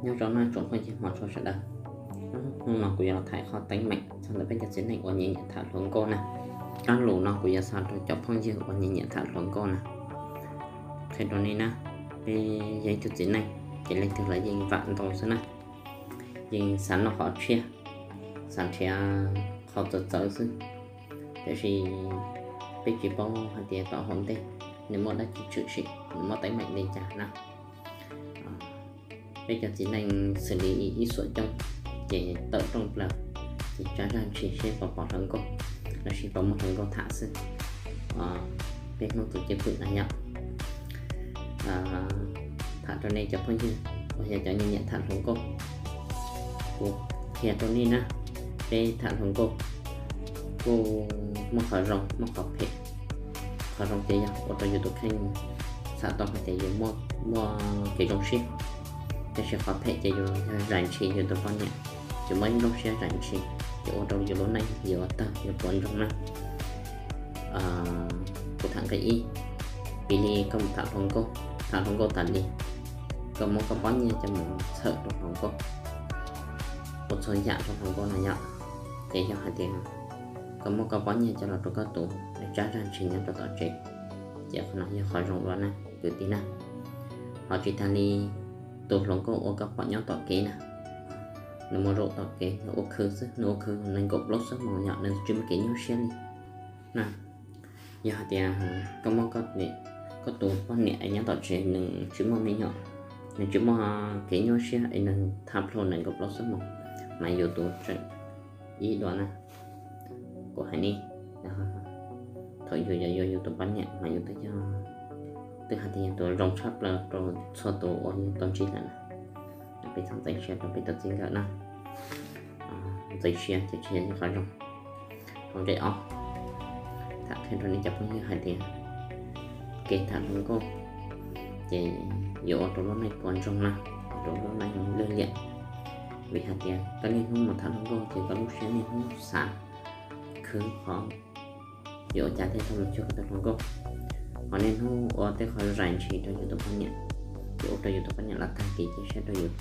Nyob zoo nawb tsoom phooj ywg hmov tshua sawv daws. Hnub no kuv yuav los tham qhov teeb meem txog ntawm peb cov txiv neej uas nyiam nyiam tham hluas nkauj na. Ob lus no kuv yuav xa rau cov phooj ywg uas nyiam nyiam tham hluas nkauj na. Qhia rau nej na, peb yog ib tug txiv neej ces leej twg los yeej vam ntau xwb na, yeej xav noj qhov tshiab, xav nrhiav qhov txawv txawv xwb. Tiam sis peb tsis paub hais tias tom hauv ntej nws muaj dab tsi tshwm sim, nws muaj teeb meem li cas na. Peb cov txiv neej xws li ib xuam coob ces tawm rooj plaws, ces tsav zaj ntshis seb puas pom hluas nkauj los sis puas muaj hluas nkauj tham xwb. Peb Hmoob tus cwj pwm na yom. Tham rau nej cov phooj ywg uas yog cov nyiam nyiam tham hluas nkauj, kuv qhia rau nej na, peb tham hluas nkauj kuj muaj qhov zoo muaj qhov phem. Qhov zoo ces yog ua rau yus tus kheej xam tau hais tias yus muaj kev zoo siab, tab sis qhov phem ces yus yog zais ntshis yus tus poj niam, yus muaj ib nplooj siab zais ntshis, ces ua rau yus lub neej yuav tawg yuav puas ntsoog na. Kuv tham nqe ib, piv li koj mus tham hluas nkauj, tham hluas nkauj tas li, koj muab koj pob nyiaj coj mus txhawm rau hluas nkauj, ua txhua yam rau hluas nkauj no yom. Ces yog hais tias koj muab koj pob nyiaj coj los rau koj tus, tsab zaj ntshis nyob rau tom tsev, ces qhov no yog qhov zoo dua na kwv tij na. Ho tsis tas li, tus hluas nkauj uas koj pom nyob tom kev na, nws mus zaum tom kev nws ua khw xwb, nws ua khw nees nkaum plaub xuab moos yom, nws tsis muaj kev nyuaj siab li na. Yog hais tias koj muab koj tus poj niam nyob tom tsev nws tsis muaj me nyuam, nws tsis muaj kev nyuaj siab es nws tham plhu nees nkaum plaub xuab moos, mas yus tus tseem ib dua na. Kuv hais nej, thaum yus yuav yuav yus tus poj niam mas yus twb yog, twb hais tias yog tus zoo tshaj plaws rau txhua tus uas yus tau ntsib lawm na. Peb txhob ntxeev siab rau peb tus txij nkawm na. Ntxeev siab ces tsis yog ib qho zoo. Hauv nqe ob, tham qhia rau nej cov phooj ywg hais tias kev tham hluas nkauj ces yuav ua rau lub neej puas ntsoog na, ua rau lub neej lwj liam. Vim hais tias koj niaj hnub mus tham hluas nkauj ces koj lub siab niaj hnub xav khwv qhov yuav ua cas thiaj tau mus cuag koj tus hluas nkauj. Ho niaj hnub ua tej qhov zais ntshis rau yus tus poj niam, ces ua rau yus tus poj niam los tag kev cia siab rau yus.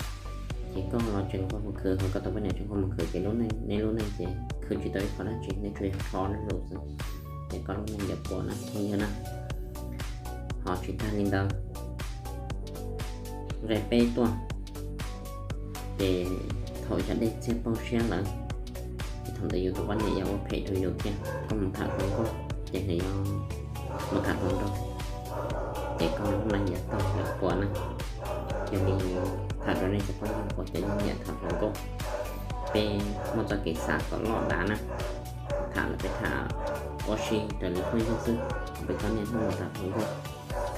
Ces koj los tseem nquag mus khwv, ho koj tus poj niam tseem nquag mus khwv, ces lub neej, nej lub neej ces khwv tsis tau ib qho dab tsi, nej tsuas yog rho lub lus xwb. Ces koj lub neej yuav puas na phooj ywg na. Ho tsis tag li ntawd, nqe peb tuaj, ces thaum yog dej txiag paug siab lawm, ces thaum ntawd yus tus poj niam yuav ua phem rau yus thiab. Koj mus tham hluas nkauj ces nws yuav mus tham hluas nraug, ces koj lub neej yuav tag yuav puas na. Yog li tham rau nej cov phooj ywg uas cov nyiam tham hluas nkauj, peb muaj txoj kev xav kom loj dav na. Tham los peb tham ua si raws li phooj ywg xwb, peb txhob niaj hnub mus tham hluas nkauj.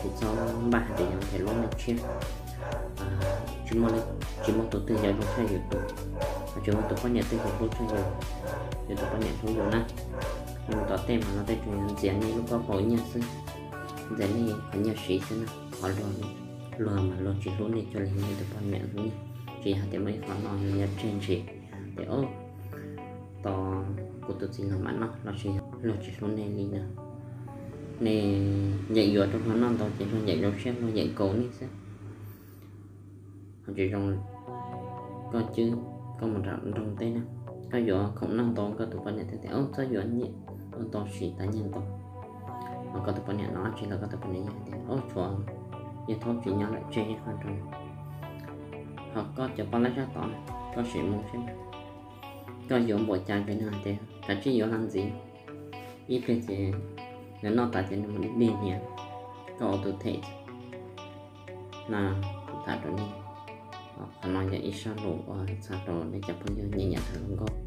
Ces txhob npaj hais tias yog nrhiav lub neej tshiab, tsis muaj, tsis muaj tus twg yuav zoo tshaj yus tus, ho tsis muaj tus poj niam twg yuav hlub tshaj yus, yus tus poj niam hlub yus na. Nej mus tom tej mas luag tej tsuas yog ntxias nej lub koj paus nyiaj xwb, ntxias nej qhov nyiaj siv xwb na. Qhov luag, luag mas luag tsis hlub nej cuag li nej tus poj niam hlub nej. Tsis yog hais tias muaj ib qho no nws yuav tseg ntsis tias, o, tos kuv tus txiv los mam noj los sis luag tsis hlub nej li na. Nej yeem yuav rau luag noj ntau ces luag yeem zoo siab, luag yeem kaus nej xwb. Ho tsis zoo, koj cwb, koj mus nram nroog teb na, koj yuav khoom noj ntau, koj tus poj niam thiaj tias, o, txhob yuav, nyiaj ntau, siv tas nyiaj ntau. Ho koj tus poj niam noj dab tsi los koj tus poj niam yeej hais tias, o, tshuav, yog thaub tsis nyob lawm tseg ib qho rau. Ho koj cov poj laib sab tod, koj sim mus seb, koj yuav npaum cas ces nws hais tias kav tsij yuav hlo ntxiv. Ib pliag ces nws noj tas ces nws mus dig dig niam, koj ua tus them. No kuv tham rau nej, qhov no yog ib zaj lus uas txhais rau nej cov phooj ywg nyiam nyiam tham hluas nkauj.